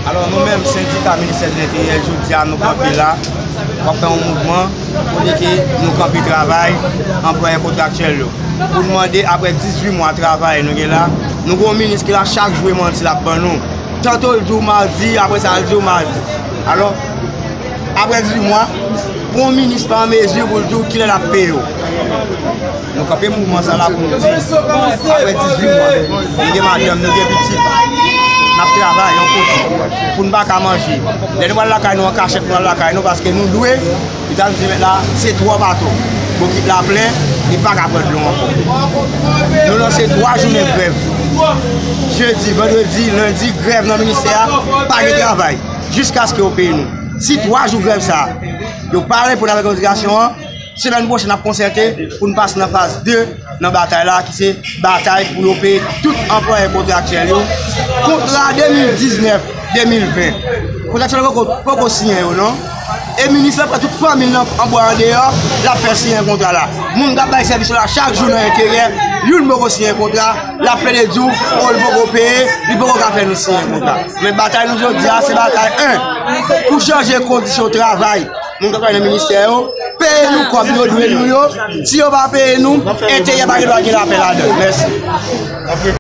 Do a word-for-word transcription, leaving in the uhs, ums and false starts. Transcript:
Alò, nou menm, sendika Ministè de Lenteryè, jodi a, nou kanpe la, w ap fè yon mouvman kote ke nou kanpe travay anplwaye kontraktyèl yo. Pou n mande, apre dizuit mwa travay nou gen la, nou gen yon minis ki la chak jou e manti l ap ban nou. Tanto l di w madi, apre sa, l di w madi. Alò, apre dizuit mwa, pou yon minis pa an mezi pou l di w kilè l ap peye w. Nou kanpe mouvman sa la pou nou di, apre dizuit mwa, nou gen madanm, nou gen pitit, n ap travay yon kote pou n pa ka manje. Lè nou pral lakay nou an kachèt, nou al lakay nou paske nou lwe, li ta di mèt la, se twòp atò. Bokit la plen, li pa ka pran dlo ankò. Nou lanse twa jounen grèv. Jedi, vandredi, lendi, grèv nan ministè a, pa gen travay. Jiskaske yo peye nou. Si twa jou grèv sa a, yo pa reponn avèk revandikasyon an, semèn pwochèn n ap konsète pou n pase nan faz de nan batay la, ki se batay pou yo peye tout anplwaye kontraktyèl yo kontra de mil diznèf de mil ven. Kontraktyèl yo poko, poko siyen yo non. E minis la pran tout fanmi l nan anba andeyò, l ap fè siyen kontra la. Moun k ap bay sèvis yo la chak jou nan enteryè, youn poko siyen kontra, l ap plede di w, o, l poko peye, li poko ka fè nou siyen kontra. Men batay nou jodi a, se batay en, pou chanje kondisyon travay moun k ap travay nan ministè yo, peye nou kòb yo dwe nou yo. Si yo pa peye nou, enteryè pa gen dwa gen lapè ladan l. Mèsi.